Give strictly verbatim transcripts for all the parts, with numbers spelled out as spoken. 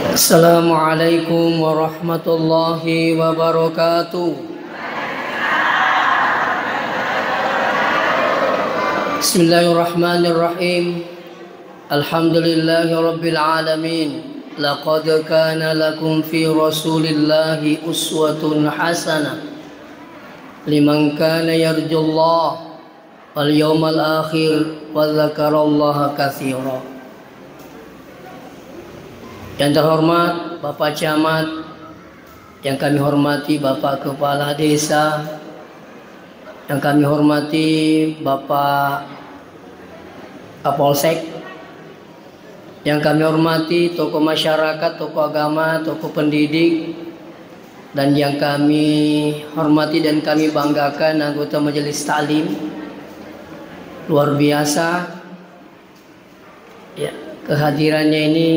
Assalamualaikum warahmatullahi wabarakatuh. Bismillahirrahmanirrahim. Alhamdulillahi rabbil alamin. Laqad kana lakum fi Rasulillahi uswatun hasanah liman kana yarjullaha wal yaumal akhir wa dzakarallaha katsira. Yang terhormat Bapak Camat, yang kami hormati Bapak Kepala Desa, yang kami hormati Bapak Kapolsek, yang kami hormati tokoh masyarakat, tokoh agama, tokoh pendidik, dan yang kami hormati dan kami banggakan anggota Majelis Taklim. Luar biasa, ya, kehadirannya ini,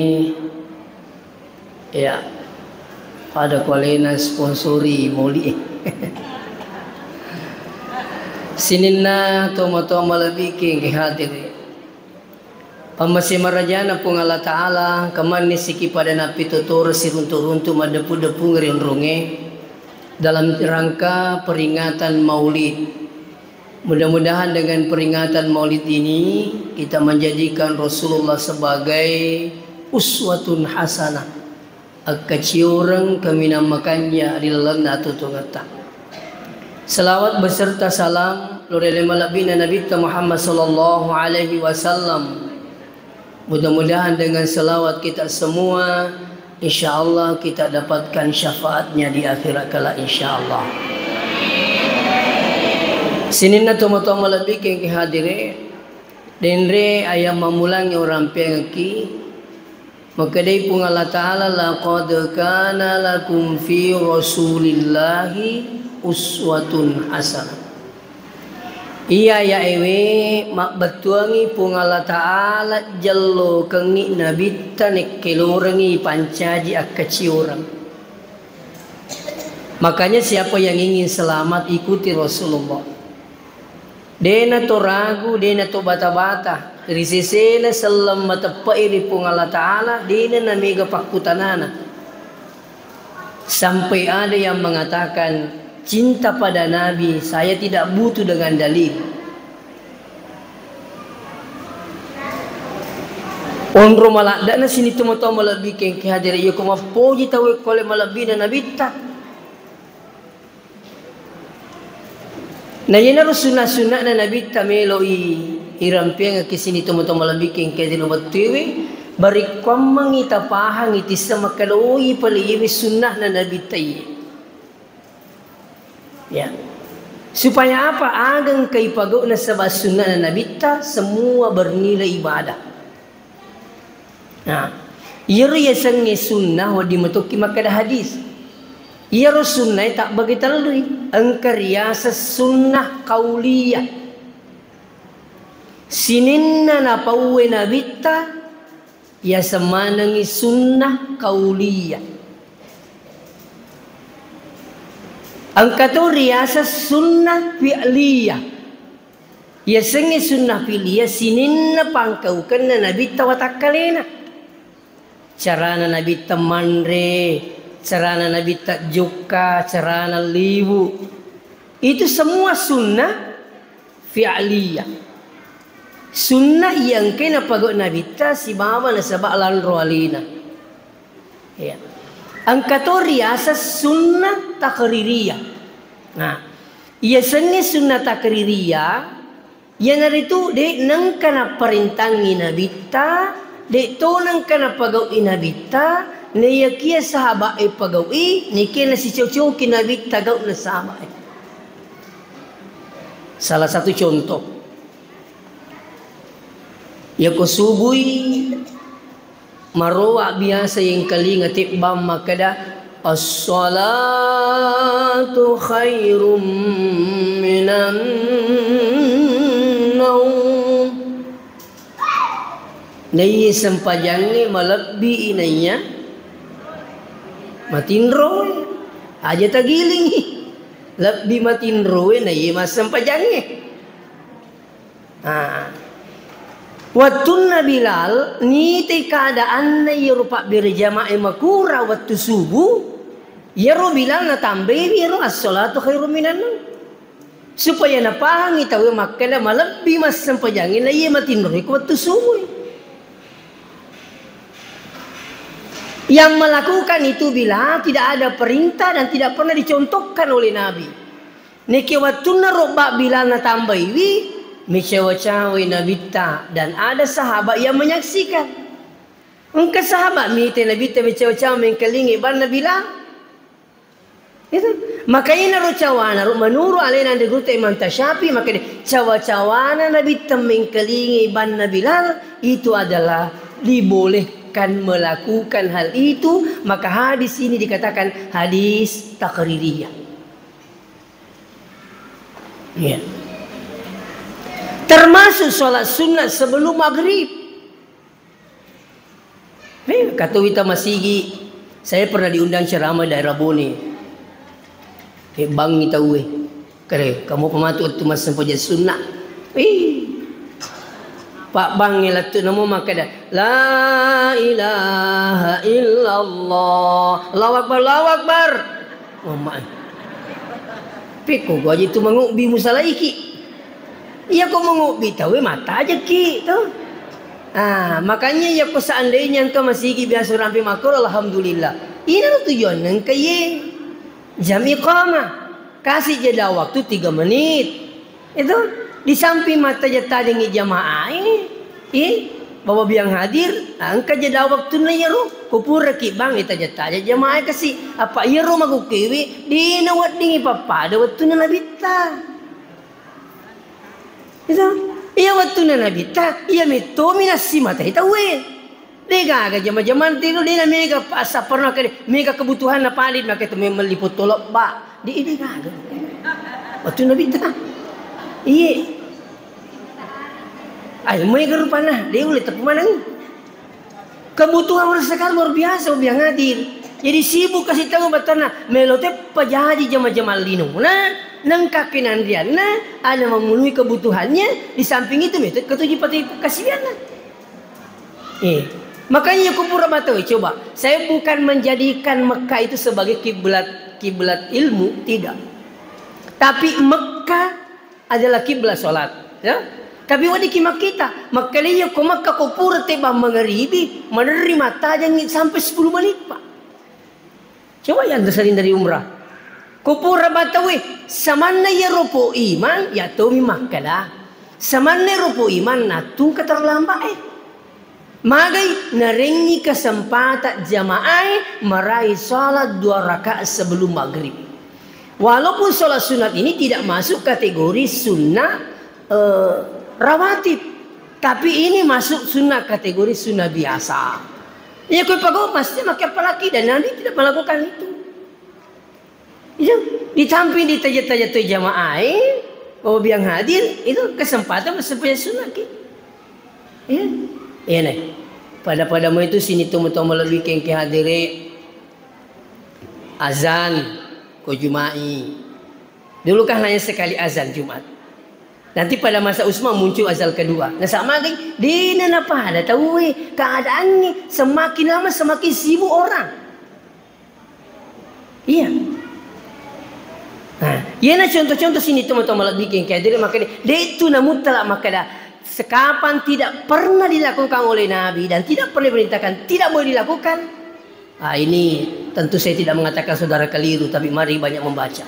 ya, pada kualena sponsori moli. Sininna tomatoa malebbi engkae hadir. Pammase marajana Puang Allah Ta'ala, engka manni siki pada nappitotoro siruntu-runtu maddeppu-deppung ri onrongnge dalam rangka peringatan Maulid. Mudah-mudahan dengan peringatan Maulid ini, kita menjadikan Rasulullah sebagai uswatun hasanah, akkacioreng kaminang makanja ri lalenna atuo-tuongetta. Salawat beserta salam lo ri ale malebbina Nabitta Muhammad sallallahu alaihi wasallam. Mudah-mudahan dengan salawat kita semua, insya Allah kita dapatkan syafaatnya di akhirat kelak, insya Allah. Sininna tomatoa malebbi engkae hadire, denre ayam mamulangi orang pengki, Makkedai Puang Allah Ta'ala, "Laqad kana lakum fi Rasulillahi uswatun hasanah." Iya, ya ewe, mabbettuangi Puang Allah Ta'ala jellokengngi Nabitta nekkelorengngi pancaji akkacioreng. Makanya siapa yang ingin selamat, ikuti Rasulullah. Dena to ragu, dena to bata-bata. Ri sesena selleng mateppe'i ri Puang Allah Ta'ala, dena namega pakkutanana. Sampai ada yang mengatakan, "Cinta pada Nabi, saya tidak butuh dengan dalil." Onro maladdana sini tomatoa malebbi engkae hadire, iya ko mappoji tau ko ale malebbina Nabitta. Na iyanaro sunna-sunna'na Nabitta melo'i irampeangekki sini tomatoa malebbi engkae ri wettuewe, barekkuammengngi tapahangngi tisseng makkeda, "Oh, iye pale iyewe sunnahna Nabitta iye." Ya. Supaya apa? Aga engka ipagau nasaba sunnahna Nabitta, semua bernilai ibadah. Nah, iyaro yasengnge sunnah wedding metokki makkeda hadis. Iyaro sunnae tabbagi tellui, engka riaseng sunnah qauliyah. Sininna napauwe Nabitta, yaseng manengngi sunnah qauliyah. Engka to riaseng sunnah fi'liyah. Yasengnge sunnah fi'liyah sininna pangkaukenna Nabitta watakkalena. Carana Nabitta manre, carana Nabitta jokka, carana liwu. Itu semua sunnah fi'liyah. Sunnah iya engkae napagau Nabitta sibawa nasaba lanro alena. Ya. Engka to riaseng sunnah takririyah. Nah, iyasengnge sunnah takririyah, iyanaritu de' nengka napparentangngi Nabitta, de' to nengka napagau'i Nabitta, naiyakiya sahaba'e pagau'i, naikiya nasicocoki Nabitta gau'na sahaba'e. Salah satu contoh, yako subui, marowa biasa yengkalinga tebbang makkeda, "As-salatu khairum minan naum." Naiya sempajangnge malebbi naiya matinro, aja tagilingi. Lebbi matinroe naiya massempajangnge. Ah. Wettunna Bilal nitai keadaanna iyaro pabbere jamaah e makura wettu subuh, iyaro Bilal natambaiwi iyaro as-salatu khairum minan naum. Supaya napahangi tauwe makkeda malebbi massempajangnge naiya matinro ko wettu subuh. Yang melakukan itu Bilal tidak ada perintah dan tidak pernah dicontohkan oleh Nabi. Neke wettunna robba Bilal natambaiwi, mecawa-cawai Nabitta dan ada sahabat yang menyaksikan. Engka sahabat mite Nabitta mecawa-cawa mengkalingi banna Bilal. Itu. Maka inaro cawana ro menurut alena anre gurutta Imam Tasyafi, maka de-, cawa-cawana Nabitta mengkalingi banna Bilal itu adalah dibolehkan melakukan hal itu, maka hadis ini dikatakan hadis takririyah. Iya. Termasuk sholat sunat sebelum maghrib. Eh, kata wita masigi, saya pernah diundang ceramah daerah Bone. Eh, bangi tauwe. Kare, kamu pematu waktu mas sempajang sunat. Eh, Pak Bang ngelattu namo makkeda, "La ilaha illallah. Allahu Akbar, Allahu Akbar." Mama. Pekko gua aja itu mengubbi musalaiki. Iya ko mengubbi tawe mata aja ki to. Ah, makanya iya ko seandainya engka masigi biasa rampe makro, alhamdulillah. Ini lo tujuan engka ye. Jam iqamah. Kasih jeda waktu tiga menit. Itu di samping mattaja-tajengngi jamaah e, eh, bahwa biang hadir, nah, engka jeda waktunna iyaro, kupuraki bang, itaja-taja jamaah e kasi. Apa iyaro magukkewe, dena weddingi pappada wettunna nabitta. Itu, iya wettunna nabitta, iya mettomi nassimatai tauwe. Degaga jama-jamang tiro, dena mega pa-, sapparna kede, mega kebutuhanna paling, maka itu melli potto lebba. Di, degaga. Waktu Nabi ta. Iye. Ayo, mega rupanna, de ulle teppu maneng. Kebutuhan orang sekarang luar biasa, biang hadir. Jadi sibuk kasih tahu batana, melo teppa jaji jama-jamang lino. Nah, nengka kenanrianna, ada memenuhi kebutuhannya, di samping itu, itu ketujuh pati kasihanna. Eh, makanya ku pura batawi, coba. Saya bukan menjadikan Mekah itu sebagai kiblat, kiblat ilmu, tidak. Tapi Mekah adalah kiblat salat, ya. Tapi wadi ki makkita, Mekah liya ko Mekah ko pura teba mangaribi, menerima tajangi sampai sepuluh menit, Pak. Coba yang tersaring dari umrah. Ko pura batawe, samanna iyaro po imang, ya tomi makkada. Samanna iyaro po imang, natungka terlambat, eh. Magai narengi kesempatan jamaah, eh, meraih salat dua rakaat sebelum maghrib. Walaupun salat sunat ini tidak masuk kategori sunnah eh, rawatib. Tapi ini masuk sunnah kategori sunnah biasa. Iya, kue pago pasti makai apalagi dan Nabi tidak melakukan itu. Itu ditampi di taja-taja tu jamaah, eh, bahwa biang hadir itu kesempatan supaya sunnah ki. Iya. Iya, nih. Pada-pada mau itu sini temu-temu lebih kengke hadire azan ko Jumai. Dulu kan hanya sekali azan Jumat. Nanti pada masa Utsman muncul azan kedua. Nah, sama lagi, dena napada tauwe keadaannya. Semakin lama semakin sibuk orang. Iya. Nah, iyana contoh-contoh sini teman-teman lebih kengke. Jadi makanya, de itu namuttala makada. Sekapan tidak pernah dilakukan oleh Nabi dan tidak pernah diperintahkan, tidak boleh dilakukan. Ah, ini tentu saya tidak mengatakan saudara keliru, tapi mari banyak membaca.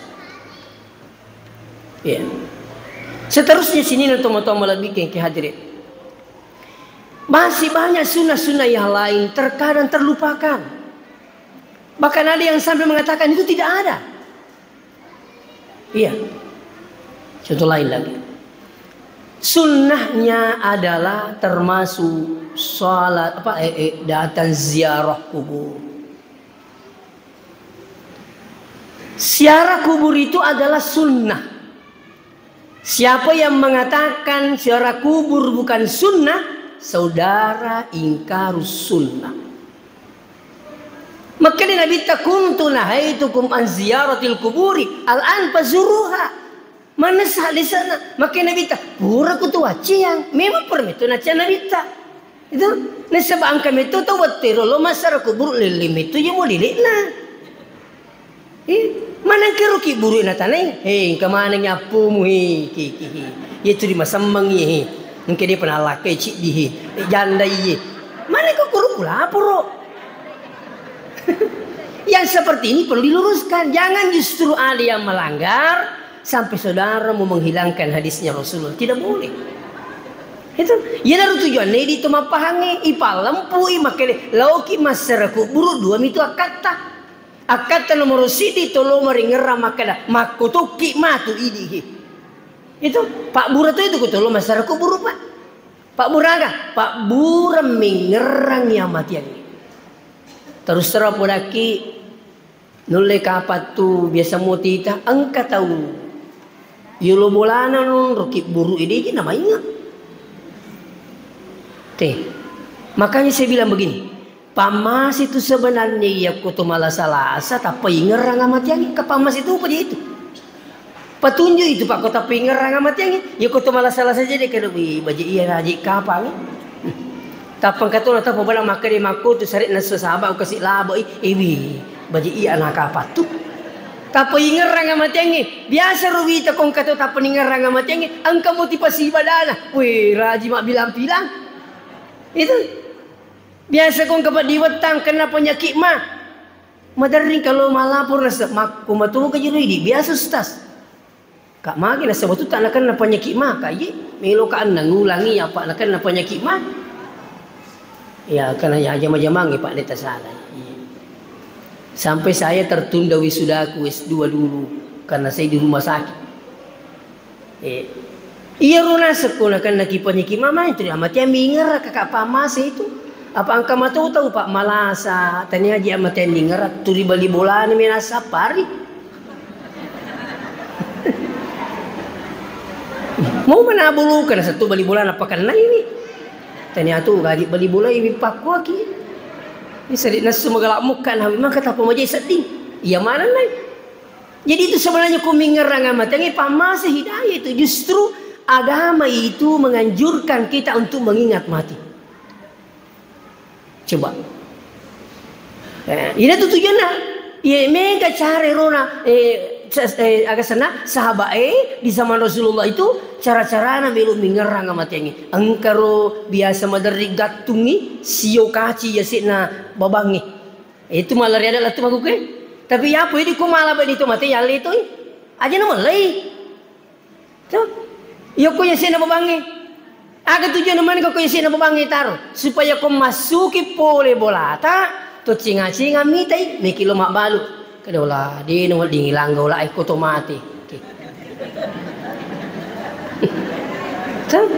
Iya. Seterusnya sini nonton-nonton malebbiken ki hadirin. Masih banyak sunnah-sunnah yang lain terkadang terlupakan. Bahkan ada yang sampai mengatakan itu tidak ada. Iya. Contoh lain lagi. Sunnahnya adalah termasuk salat apa, eh, eh, datang ziarah kubur. Ziarah kubur itu adalah sunnah. Siapa yang mengatakan ziarah kubur bukan sunnah, saudara ingkarus sunnah. Makkeda Nabitta, "Kuntu nahaitukum an ziyaratil kuburi, al-an fazuruha." Manessa lise'na, makkeda Nabitta, pura kutu wacciang. Memang pura metto nacca Nabitta. Itu, nasaba engka metto tau wettu ero lo massara kuburu lelleng metto je mo lele'na. Eh, maneng kero ki buru na tanai. He, engka maneng appumu he, ki, ki, he. Iya tu di masemmeng ye he. Engka dia pernah lakai ciddi he. Eh, janda iye. Maneng ko kuru kulaporo. Yang seperti ini perlu diluruskan. Jangan justru ada yang melanggar sampai saudara mau menghilangkan hadisnya Rasulullah. Tidak boleh. Itu. Iyanaro tujuanna idi to mappahangnge, ipallempui makkeda, laoki massara kuburu dua mitu akkatta. Akkatta nomoro siddi tolo maringerrang makkeda, makkotokki matu idi he. Itu, pabbura to itu ko tolo massara kuburu, Pak. Pabbura aga? Pabbura mengngerrangi amatiangnge. Terus terang podakki, nulle kapattu biasa motita, engka tau yolo bolana nonroki buru ede je namainga. Teh, makanya saya bilang begini, pammase tu sebenarnya iya ko to malasa-lasa, tappa ingerrang amatiangnge, ka pammase tu apa je itu. Patunjuk itu, Pak, ko tappa ingerrang amatiangnge. Iya ko to malasa-lasa jadi kada, "Wih, baje iya raji kapang." Tappa engka to na tappa bala makkeda makko tu sare nasu saba ko kasi labo i. "Eh, wih, baje iya na kapang tu." Tappa ingerrang amatiangnge. Biasa ro wita ko engka to tappa ingerrang amatiangnge, engka motivasi ibadana. "Wih, raji mabbilang-bilang." Itu. Biasa ko engka peddi wettang kena penyakit ma. Maderring kalau malapor nasaba makko matoka jero idi biasa, Ustaz. Kak magi nasaba tu tak nakenna penyakit ma, kak ye melo ka annang ulangi apa nakenna penyakit ma. Ya, karena ya jama-jamangi, Pak, deta salah. Iya. Sampai saya tertunda wisudaku S dua dulu karena saya di rumah sakit. Eh, iyaro naseng ko nakennaki panyaki mama itu, amatiang mingera kakak pamase itu. Apa engka mato tau, Pak, malasa, tania aja amatiang mingera, turi bali bolana menasa pari. Mau mana bulu kana satu bali bolana pakanna ini. Tania tu gaji bali bola ini pakkuaki. Ini sedih nasu magalak muka nah, memang kata pemaji sedih. Iya mana nai? Jadi itu sebenarnya ko mingerrang amatiangnge, pammase hidayah itu. Justru agama itu menganjurkan kita untuk mengingat mati. Coba. Eh, ini tuh tujuannya. Iya, mega cara rona, eh, ses- eh, aga senna, sahabat eh di zaman Rasulullah itu cara-carana melo mingerrang amatiangnge. Engkaro biasa maderri gattungi sio kaci yasekna babangnge. Itu malah riada lettu makuke. Tapi yapo idi ko mala bani to mate yalle toi. Aja na mellai. To. Yoko yasena babangnge. Aga tujuanna maneng ko yasena babangnge taro? Supaya ko massuki pole bolata, to cinga-cinga mitai, meki lo mabbalu. Kedola, dino wedding ilangga ola e ko to mate. Oke. Kan?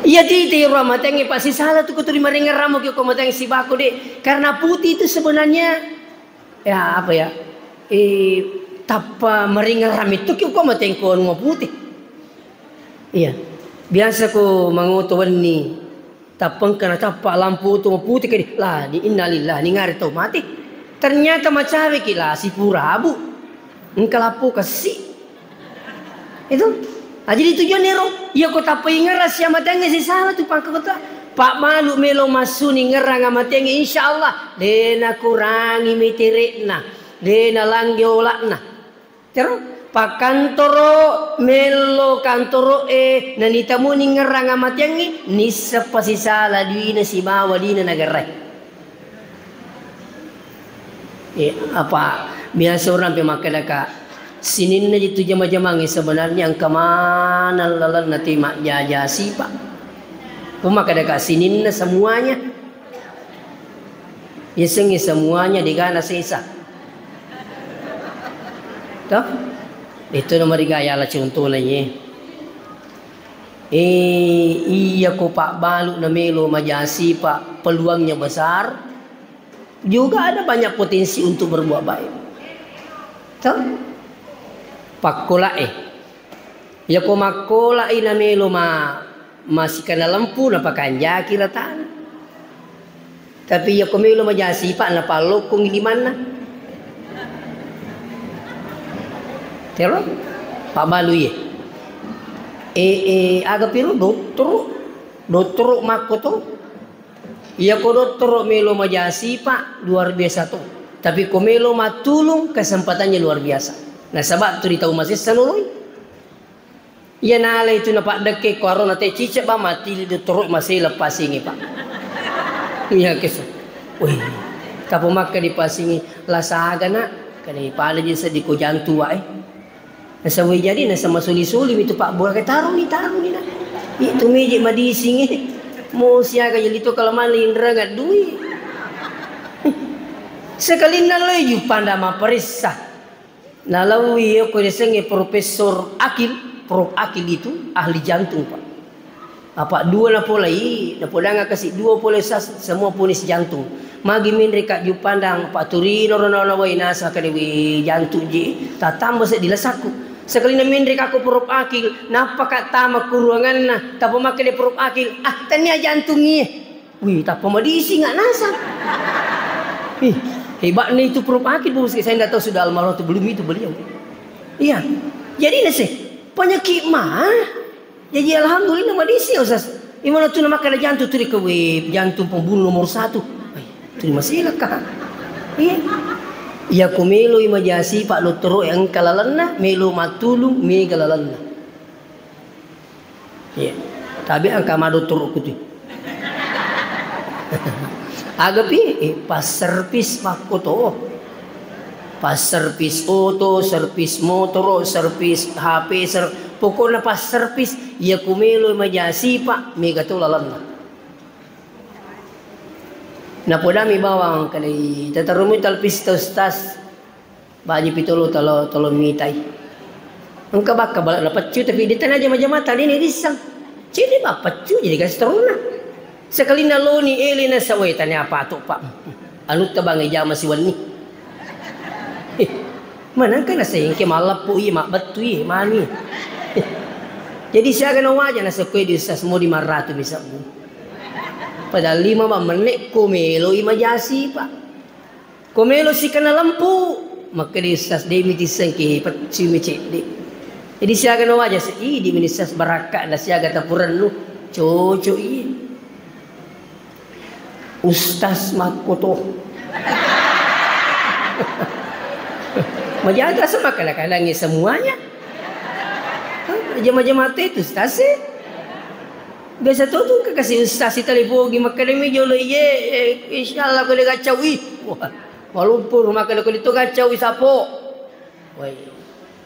Iya titi ro amatengnge pasti salah tu kuturi maringerrang mo ki ko mateng sibako de. Karena putih itu sebenarnya ya apa ya? Eh, tappa maringerrang itu ki ko mateng ko anu putih. Iya. Biasa ko mangoto wenni. Tappengka natappa lampu oto mapute kedi, lah, di innalillah, ningari tau mate. Ternyata macaweki lah sipura abu. Engka lappo kessi. Itu. Ah, jadi tujuan ero, iya ko tappa ingerrang siamatengnge sisala tu pangka kota. Pak malu melo massu ningerrang amatengnge, insya Allah, de nakurangi meterekna, de nalangge olakna. Tero, pakkantoro, mello kantoro e, nanitamuni ngerrang amateangngi, nisseppa sisala duina sibawa duina nagarae. Eh, apa biasa orang pe makkedaka, sininna jitu jama-jamangnge sebenarnya engka maneng lalenna te majjaja sipa. Ko makkedaka sininna semuanya. Yasengnge semuanya degana sesa. Toh? Itu nomor tiga ya lah contohnya ye. Eh, iya ko pabbalu na melo majasi pa peluangnya besar. Juga ada banyak potensi untuk berbuat baik. Toh? Pakkola eh. Yako makkolai namelo ma-, masikana lempu napakanjaki ratana. Tapi yako melo majasi pa napallokkongi limanna. Tero? Pabbalu iye. Eh, eh, aga piro dottoro? Dottoro makko to? Iya ko dottoro melo majasi, Pak, luar biasa to. Tapi ko melo mattulung, kesempatannya luar biasa. Nasaba tu ri tau masessa noloi. Iya nalai tu napaddekke ko arona te cicak ba mati li dottoro masela pasingi, Pak. Iya kesu. Wih, tapo makka di pasingi, la saga, Nak? Kani pada je seddi ko jantu wae. Nasawai jadi nasama soli-soli mi tu pabbura ke taruni, taruni, Nak. Itu meje madising, eh. Mo siaga jadi to kalau mana indra ngadui. Sekalinna loi jupanda maparessa. Nalaui okko riasengnge Profesor Akil, Prof Akil itu ahli jantung, Pak. Apa dua napolai, napodanga kasi dua pole sas, semua ponis jantung. Magi menre ka jupandang, Pak, turino rono nawai nasa kade wi jantung ji, tatamba seddi lasakku. Sekali na menre ka ko Prof Akil, nappa ka tama kuruanganna, tappa makkede Prof Akil, ah, tania jantung iye. Wih, tappa madising nggak nasa. Ih, hebatnya itu Prof Akil, Bu. Saya nggak tahu sudah almarhum atau belum itu beliau. Iya. Jadi nase, penyakit mah. Jadi alhamdulillah madising, Ustaz. Imana tu namakka ada jantung tu ke web, jantung pembunuh nomor satu. Ay, tu masih kah? Iya. Iya, ku melo imajasi Pak Dokter, engka lalenna, melo matulung, mega lalenna. Iya. Tapi engka ma Dokter ku tu. Aga pi, eh, pas servis makko to. Pas servis oto, servis motoro, servis H P, ser-, pokokna pas servis, iya ku melo majasi, Pak, mega to lalenna. Napodami bawang kalai, tatarumi talpis ta Ustaz. Baji pitolo talo, talo mitai. Engka bakka bala na peccu, tapi ditanya jama-jamata, dini rissang. Cini ba peccu, jadi gas teruna. Sekalinna loni ele na sawai tanya apa tu, Pak. Anu tabang jama siwanni. Eh, manangka na sengke malappu iye, mabbettu iye, mani. Eh, jadi siaga na waja na sekoi di Ustaz mau di marratu bisa bu. Padahal lima ba mennek ko melo imajasi, Pak. Ko melo sikana lempu, makkeda Ustaz, de mi tissengke peccu mi cedde. Jadi siaga na waja se, idi mi Ustaz barakka na siaga tapurennu, cocok iye. Ustaz makkoto. Majaga sama kadang-kadang semuanya. Jama-jama itu Ustaz sih. Biasa to tu engka kasi Ustaz sitalipongi makkeda mi jolo iye, eh, insyaallah ko de gacawi. Wah, malumpur makkeda ko de to gacawi sapo. Woi.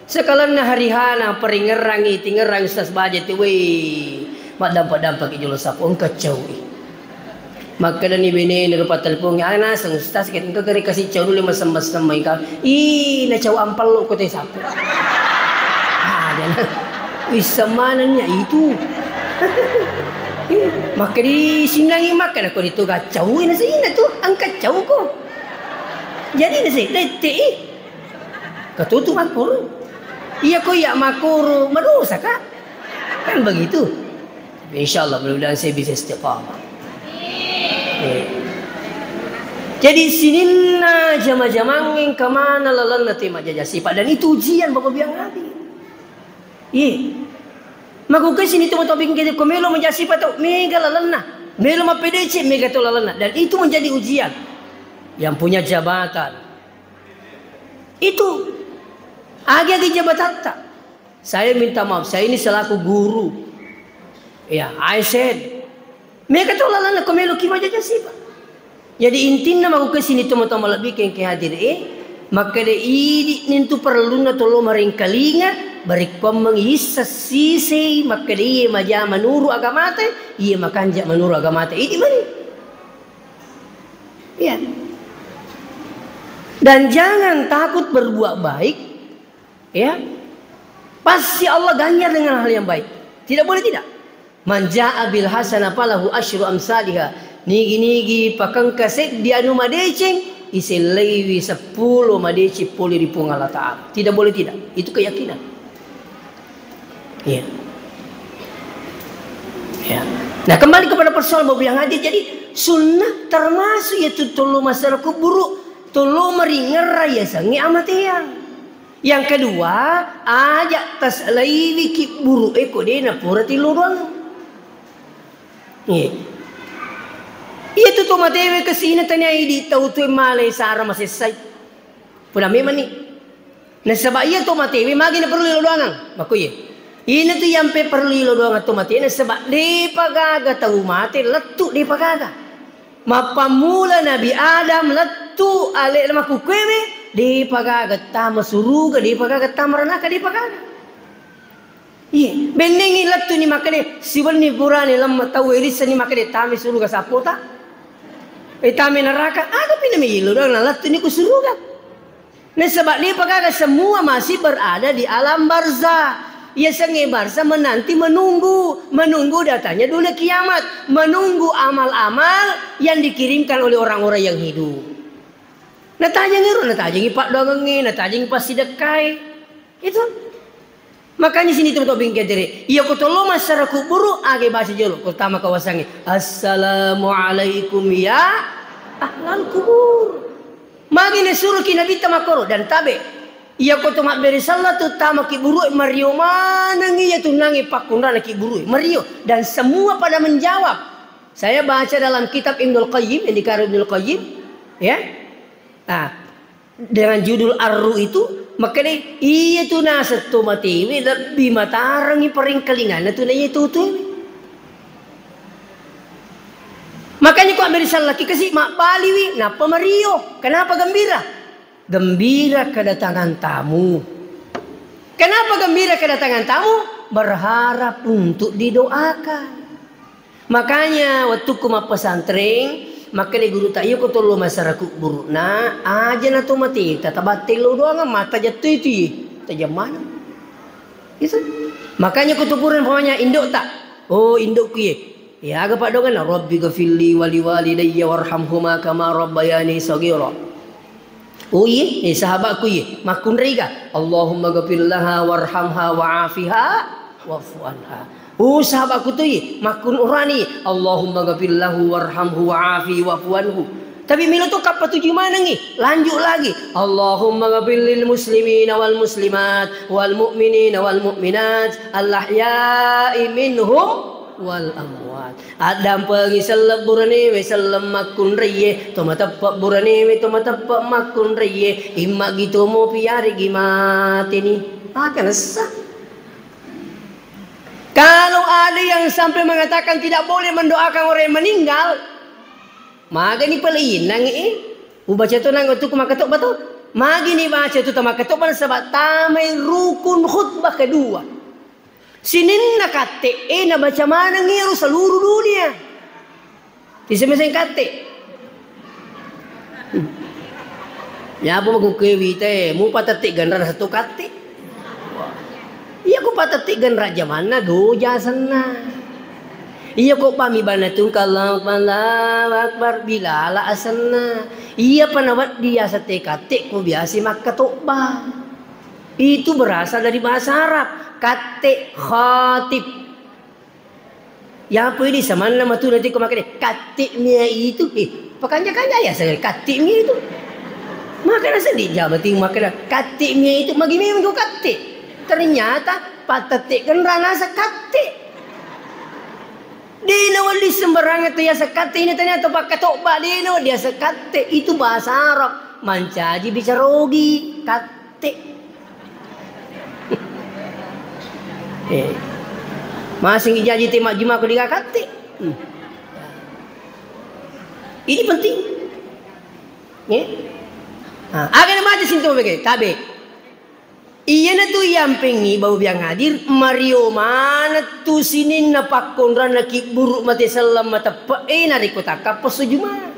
Sekalenna hari hana peringerangi, tingerang Ustaz Baja ti, woi. Maddampak-dampak jolo sapo engka cawi. Makkedani benena rupa talipongi, "Ah, naseng Ustaz, engka gare kasi cau dulu masem-masem mai ka." Ih, na cau ampello ko te sapu. Ah, jana. Wissa manennya itu. Ih, maka di sinangi maka na ko itu gacau na sina tu angkat cau ko. Jadi na sih, tete ih. Ketutu makuru. Iya ko iya makuru, madosa ka? Kan begitu. Tapi insya Allah, mudah-mudahan saya bisa istiqamah. Eh. Jadi sininna jama-jamang engka mana lalenna te majaja sifat, dan itu ujian Bapak biang hati. Iya. Makuke sini tu moto bikin ko melo majaja sifat tau mega lalenna. Melo mapedece mega tau lalenna, dan itu menjadi ujian. Yang punya jabatan itu agi-agi jabatatta. Saya minta maaf, saya ini selaku guru. Ya, I said, mega to lalenna ko meloki majaja sifat. Jadi intinna makuke sini to mata malebbi kengke hadir e, makkeda idi nintu parellunna tollo maringkalinga, barekkuammeng issa sisei makkeda iye maja manuru agamata, iye makanja manuru agamata. Idi mani. Iya. Dan jangan takut berbuat baik. Ya. Pasti Allah ganjar dengan hal yang baik. Tidak boleh tidak. Man jaa bil hasanah falahu asyru amsaliha. Nigi-nigi pakengka seddi anu madeceng, isellaiwi seppulo madeceng pole ri Puang Allah Ta'ala. Tidak boleh tidak. Itu keyakinan. Iya. Ya. Nah, kembali kepada persoalan Bapak yang hadir. Jadi, sunnah termasuk yaitu tollo masalah kuburu, tollo maringerra yasengnge amateang. Yang kedua, aja' tasalaiwi kibburu'e ko de' napura tillu doang. Iya. Iya tu to matewe kesina tania idi tau tu malai sara masessai. Pura memang ni. Nasaba iya to matewe magi na perlu ilo doangang. Makko iya. Ina tu yang pe perlu ilo doangang to mate nasaba de'pa gaga tau mate lettu de'pa gaga. Mappammula Nabi Adam lettu ale'na makkukkuewe, de'pa gaga tama suruga, de'pa gaga tama ranaka, de'pa gaga. Iye, bennengngi lettu ni makkeda, siwenni purane lemma tau, irissenni makkeda, tama suruga sappota. E, tama neraka, aga pi na melo doang na lettu ni ku suruga. Nasaba de'pa gaga, semua masih berada di alam barzah. Yasengnge barzah menanti, menunggu, menunggu datangnya dunia kiamat, menunggu amal-amal yang dikirimkan oleh orang-orang yang hidup. Natajengi ro, natajengi paddoangengnge, natajengi passidekkae. Itu. Makanya sini tu tobing kedere. Iya ko tollo massara kuburu, age baca jolo. Ko tama kawasangnge. Assalamualaikum ya ahlal kubur. Magi nasuruki Nabitta makkoro dan tabe. Iya ko to mabbere sella tu tama kiburu, mario maneng iya tu nangi pakkunrana kiburu. Mario. Dan semua pada menjawab. Saya baca dalam kitab Ibnul Qayyim, yang dikarang Ibnul Qayyim, ya. Nah, dengan judul Ar-Ruh itu, makanya iya tu naseng to matewe lebbi matarengi paringkalinganna tu na iya tu tuwe. Makanya ko ambil salah ki kasi mabbaliwi, nappa mario. Kenapa gembira? Gembira kedatangan tamu. Kenapa gembira kedatangan tamu? Berharap untuk didoakan. Makanya, wettukku mappesantreng, makkeda gurutta, "Iya ko tollo massara kubburu'na, aja na to mateta, tabatte lo doang, mata jattu itu, iye. Tajam maneng." Itu. Makanya ko tukurang umpamanya indokta. Oh, indokku, iye. Ya, aga paddoangenna, "Rabbi ghafirli wali walidayya warhamhuma kama rabbayani shaghira." Oh, iye, eh, sahabatku, iye, makkunraiga, "Allahumma ghafir laha warhamha wa'afiha wa'fu anha." Oh, sahabatku tu, iye, makkunrani, "Allahumma ghafir lahu warhamhu wa'afi wa'fu anhu." Tapi melo to kappa tuju manengngi, lanjut lagi, "Allahumma ghafir lil muslimina wal muslimat wal mu'minina wal mu'minat al ahya'i minhum wal amwat." Addampengi selleng buranewe, selleng makkunraiye, to mateppe' buranewe, to mateppe' makkunraiye, imma'gi to mopi yaregi mateni. Maka nessa. Kalau ada yang sampai mengatakan tidak boleh mendoakan orang yang meninggal, magani pale innang e. Ubaca to nang tu ku makkatobba to. Magini baca tu tamakkatobba nasaba tamai rukun khutbah kedua. Sininna katte'e nabaca maneng iyaro seluruh dunia. Tiseng-meseng katte. Nyapu makukkue wite, mupa tette ganra satu katte. Iya ku patette ganra jamanna doja asenna. Iya ko bami bana tungka Allahu Akbar, Allahu Akbar, bilala asenna. Iya pa nawedding yaseng te katte ko biasa makkatobba. Itu berasal dari bahasa Arab. Katte khatib. Yapo idi samanna matu nanti ko makkeda, "Katte mia itu." Eh, pakanja-kanja ya saya, "Katte mia itu." Maka nasa di Jawa Timur makkeda, "Katte mia itu." Magi memang ko katte. Ternyata patette kan ranasa katte. Dena wali sembarangan tu yaseng katte ini, ternyata pakkatobba dena wali yaseng katte. Itu bahasa Arab. Mancaji bicara ogi. Katte. Eh. Masing ijaji te majjuma ko digakatte. Hmm. Ini penting. Ya. Ah, aga na maja sinto bege, tabe. Iyana tu yampengi bau biang hadir, mario maneng tu sininna pakkonranna kibburu mate selleng mateppe e narekko takkappa sujuma.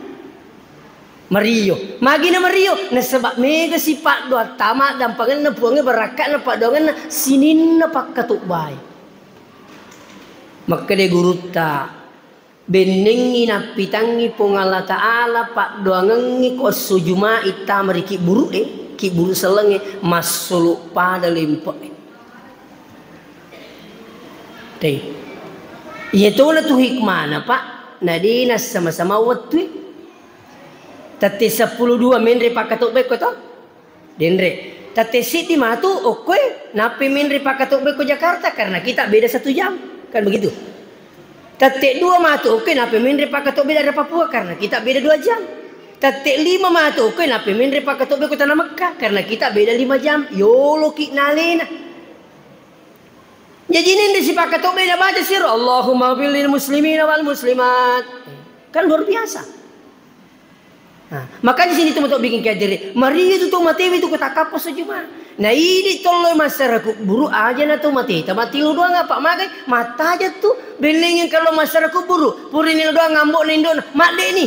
Mario. Magi na mario? Nasaba mega si paddoatta maddampengenna Puangnge, barakka'na paddoangenna sininna pakkatobbae. Makkeda gurutta, bennengngi nappitangngi Puang Allah Ta'ala paddoangengngi ko esso Juma'i tama ri kibburu e, kibburu sellengnge, massolo pada lempe'e. Te. Iya tona tu hikmana, Pak, na de nassama-sama wettue. Tette seppulo dua menre pakkatobbae ko to? Denre. Tette siddi matu okkoe, nappi menre pakkatobbe ko Jakarta, karena kita beda satu jam. Kan begitu. Tette dua matu okkoe, nappi menre pakkatobbe dari Papua, karena kita beda dua jam. Tette lima matu okkoe, nappi menre pakkatobbe ko Tanah Mekah, karena kita beda lima jam. Yoloki nalena. Jaji nende sipakkatobbe nabaca siro, "Allahumma fir lil muslimina wal muslimat." Kan luar biasa. Nah, makanya sini tu matu bikin kajere. Maria tu tau mate itu kota kapas juma. Nah, ini tollo masyarakat buru aja na tu mate. Tamati lu doang apa magai? Mata aja tu. Belengin kalau masyarakat buru. Puri ni doang ngambok nendo. Mak dek ni.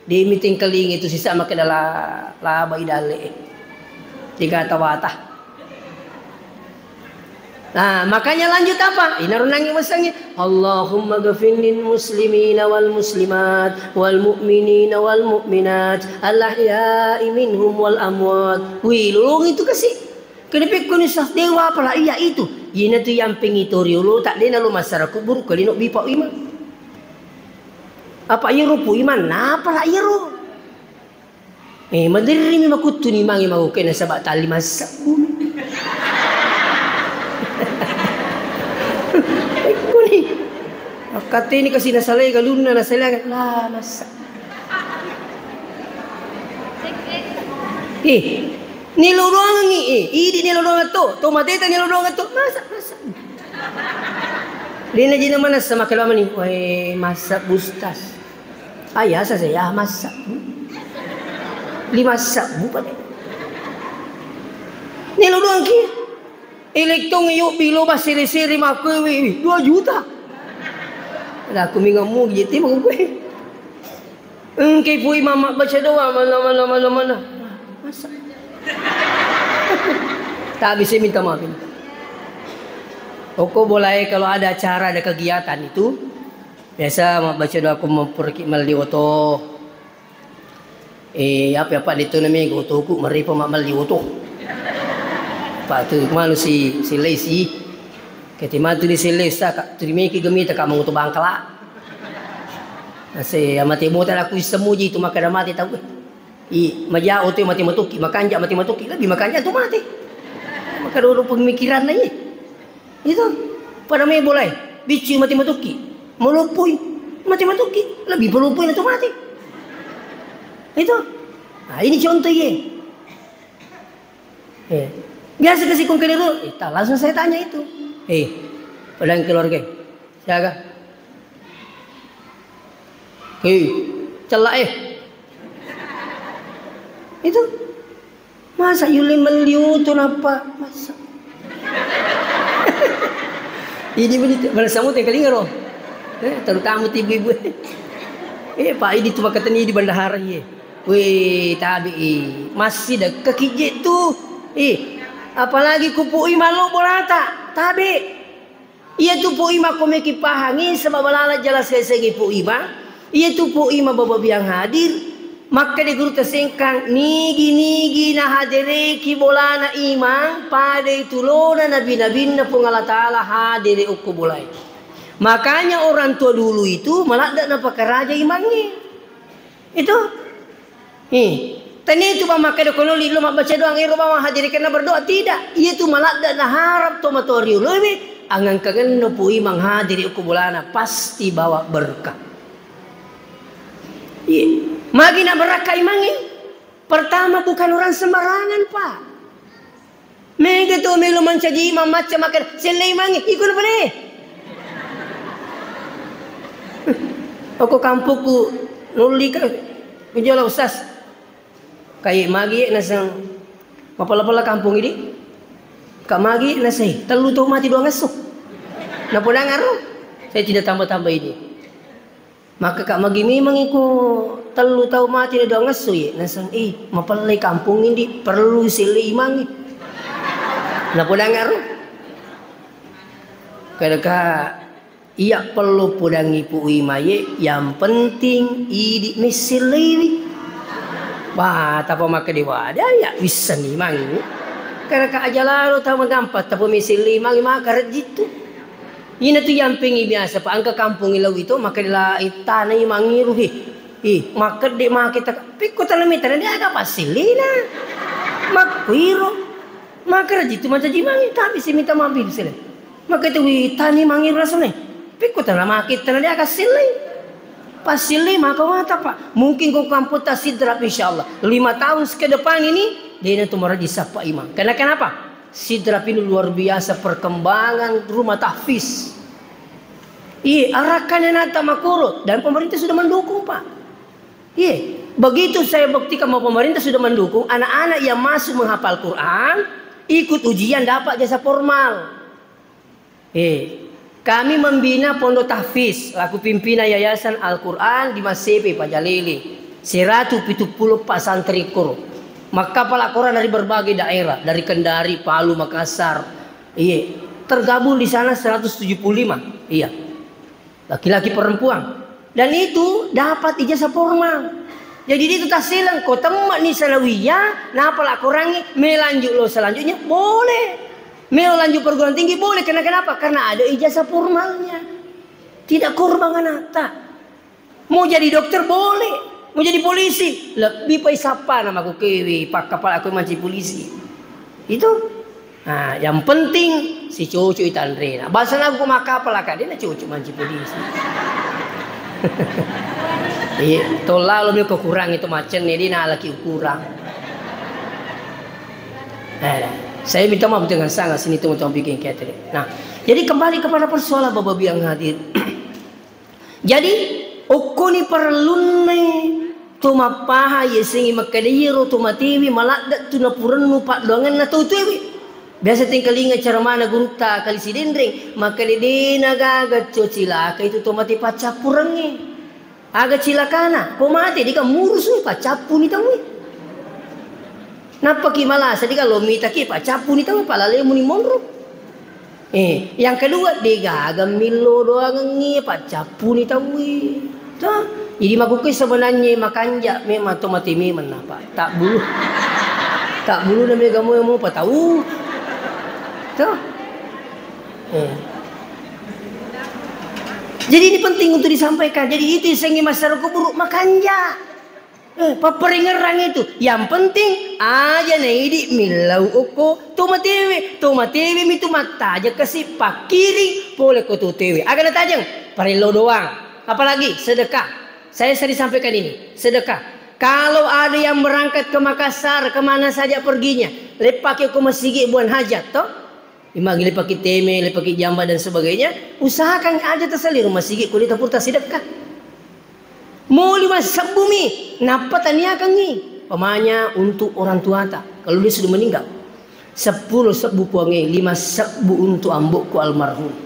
Demi tingkalingi tu sisa makai dala laba idale. Tiga tawata. Nah, makanya lanjut apa? Inaro nangi masangi, "Allahumma ghafir lil muslimina wal muslimat wal mu'minina wal mu'minat al ahya'i minhum wal amwat." Wih, lolong itu kasih. Kenapa kau ni sah dewa apalah iya itu? Ina tu yang pengitori lo tak dena lo masyarakat buru kali no bipa imang. Apa iya rupu imang? Napa lah iya ro? Eh, maderri mi makuttu ni mange mauke nasaba tali massabbu. Ekko ni. Akkateni kasi nasalai galunna, nasalai la massa. Eh, ni lo doangi, eh, idi ni lo doang to, to mateta ni lo doang to, masa, masa. Dena jina manassa makkeda mani, "Wae, massa bustas." Ayasa saya massa. Lima sabbu pada. Ni lo doang ki. Elektong yo bilo basere-sere makkuewe, dua juta. Lah, aku mingamu jeti mau gue. Engke pui mama baca doa, mana, mana, mana, mana. Masa? Tak bisa minta maaf ini. Pokok boleh kalau ada acara, ada kegiatan itu, biasa mabbaca doa ko mempuraki melli oto. Eh, apa, apa itu namanya, otoku, meripa mak melli oto. Pak tu, malu si, si Lesi. Kati matu di si Lesi, Kak, terima ki gemita, Kak, mengutu bangkala. Nase, amate mota aku isemuji itu, maka ada mati tahu. I, maja oto mati matuki, makanja mati matuki, lebih makanja tu mati. Maka dulu pemikiran na, iya. Itu. Pada me bolai. Bicci mati matuki. Melupui. Mati matuki. Lebih pelupui na tu mati. Itu. Nah, ini contoh, iya. Eh. Biasa kasi kong keliru, eh, tak langsung saya tanya itu. Eh, padahal keluarga. Siaga? Hei, celak, eh. Itu. Masa yuli melli oto napa? Masa? Ini begitu, pada samu teh kalinga ro. Eh, terutama ti ibu-ibu. Eh, Pak, ini tu makateni di bendahara, iya. Weh, tabe, eh. Masih dekat kijek tu. Eh, apalagi kupui malu bolata. Tabe. Iyatu Pu Imang ko meki pahangi, saba balala jelas yasengngi Pu Imang. Iyatu Pu Imang baba biang hadir. Makkeda guru tasengkang, nigi-nigi nahadereki bolana imang, padai tulona nabi-nabinna Puang Allah Taala hadere okko bolae. Makanya orang tua dulu itu maladde napakaraja imangnge. Itu. Eh, tania tu bang makkeda kono lillo mabbaca doang, ero bawang hadirikenna berdoa, tidak. Iya tu maladde naharap to matoa rioloe, angangkangenno Pu Imang hadiri okko bolana, pasti bawa berkah. Iya. Magi na berkah imangnge? Pertama, bukan orang sembarangan, Pak. Mega to melo mancaji imang macca makkeda, "Sellei mange, iko na pale." Okko kampokku nulli ka, kunjola Ustaz. Kaye magi ye naseng mapella-pella kampong idi. Ka magi ye naseng tellu tau mati doang esso. Napodang aro. Saya tidak tambah-tambah ini. Maka ka magi memang iko tellu tau mati na doang esso ye, naseng, "Eh, mapellai kampong indi, perlu sellei imangnge." Napodang aro. Kada ka, iya perlu podangi Pu Imang ye, yang penting idi messelleiwi. Wah, tapa makkeda wada ya wisseng imangnge. Kada ka aja lalo tau magampa, tapa messelei imangnge maka rejjitu. Ina tu yampengi biasa, pa engka kampong ilau itu, makkeda la ittana imangnge ru, he. Eh, makkedde make ta, pikko tana mita na de aga passilina. Makkuiro. Maka raji tu mancaji mangi, tapi si minta mampir sele. Maka itu wi tani mangi rasane. Pikku tana maki tana dia kasili. Pasili maka mata, Pak. Mungkin kau kampung tak sidrap, insya Allah. Lima tahun ke depan ini, dia itu meraji sapa imam. Karena kenapa? Sidrap ini luar biasa perkembangan rumah tahfiz. Iya, arahkan anak tak makuru. Dan pemerintah sudah mendukung, Pak. Iya, begitu saya buktikan bahwa pemerintah sudah mendukung anak-anak yang masuk menghafal Quran, ikut ujian dapat jasa formal. Eh, kami membina pondok tahfiz, laku pimpinan Yayasan Al-Quran di Masepe, Pajalele, seratu pitu puluh empat santri koro. Maka pala Quran dari berbagai daerah, dari Kendari, Palu, Makassar. Iya, tergabung di sana seratus tujuh puluh lima. Iya. Laki-laki perempuan. Dan itu dapat ijazah formal. Jadi dia itu taseleng, ko temma ni sanawiyah, napa la korangi, melanjut lo selanjutnya, boleh. Melo lanjut perguruan tinggi, boleh. Karena kenapa? Karena ada ijazah formalnya. Tidak korban anakta. Mau jadi dokter, boleh. Mau jadi polisi, lebih pai sapa nama ku kewe, pakkapala aku manci polisi. Itu. Nah, yang penting si cocok itanrena. Bahasa lagu maka apa lah, Kak? Dia nak cocok manci polisi. Iya, tolak lo mi kau kurang itu macam ni, dia nak laki kurang. Eh, saya minta maaf dengan sangat sini teman-teman bikin catering. Nah, jadi kembali kepada persoalan Bapak Ibu yang hadir. Jadi, okkoni parellunna to mappaha yasengnge makkeda iyaro to matewe maladde tu napurennu paddoangenna tau tuewe. Biasa tengkalinga ceramana gurutta Kali Sidenreng, makkeda de nagaga co cilaka itu to mate paccappurengnge. Aga cilakana, ko mate dika murusu paccappuni tauwe. Nappaki malasa dika lo mitaki paccappuni tauwe, palalemuni monro. Eh, yang kedua, degaga millo doangengngi paccappuni tauwe. Toh? Jadi makukkue sebenarnya makanja memang to mate memang napa. Tak bulu. Tak bulu na mega mo mo patau. Toh? Eh. Jadi ini penting untuk disampaikan. Jadi itu isengnge masyarakat buruk makanja. Eh, papparingerrang itu. Yang penting, aja na idi millau okko to matewe. To matewe mi tu mattajeng kasi pakkiring pole ko to tewe. Aga natajeng? Parello doang. Apalagi sedekah. Saya sering sampaikan ini, sedekah. Kalau ada yang berangkat ke Makassar, kemana saja perginya, leppaki ko masigi buan hajat, toh? Imagi leppaki teme, leppaki jamba dan sebagainya, usahakan aja tasali rumah sigi ko de tapurta sedekah. Moli massebbu mi, nappa taniakangngi. Pamanya untuk orang tuata, kalau dia sudah meninggal. Seppulo sebbu puangnge, lima sebbu untuk ambokku almarhum.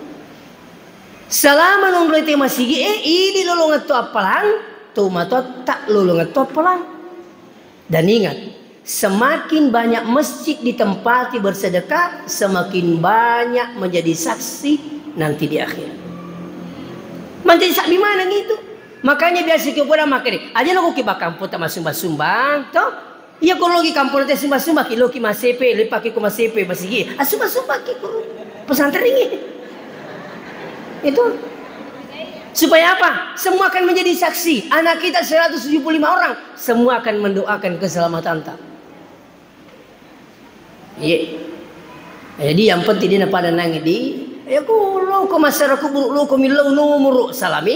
Selama nonroi te masigi e, idi lolongetto appalang, to matoatta lolongetto appalang. Dan ingat, semakin banyak masjid ditempati bersedekah, semakin banyak menjadi saksi nanti di akhirat. Menjadi saksi mana gitu? Makanya biasa kita pada makan, aja lo ki bakal putar sumbang-sumbang, toh? Iya, ko loki kampung te sumbang-sumbang ki, loki masepe, lepaki ko masepe, masigi. Ah, sumbang-sumbang ki ko pesantren ini. Itu. Supaya apa? Semua akan menjadi saksi. Anak kita seratus tujuh puluh lima orang, semua akan mendoakan keselamatan ta. Iya. Jadi yang penting dia pada nangi di, ya ko lo ko masyarakat buruk lo ko millau nomor salami.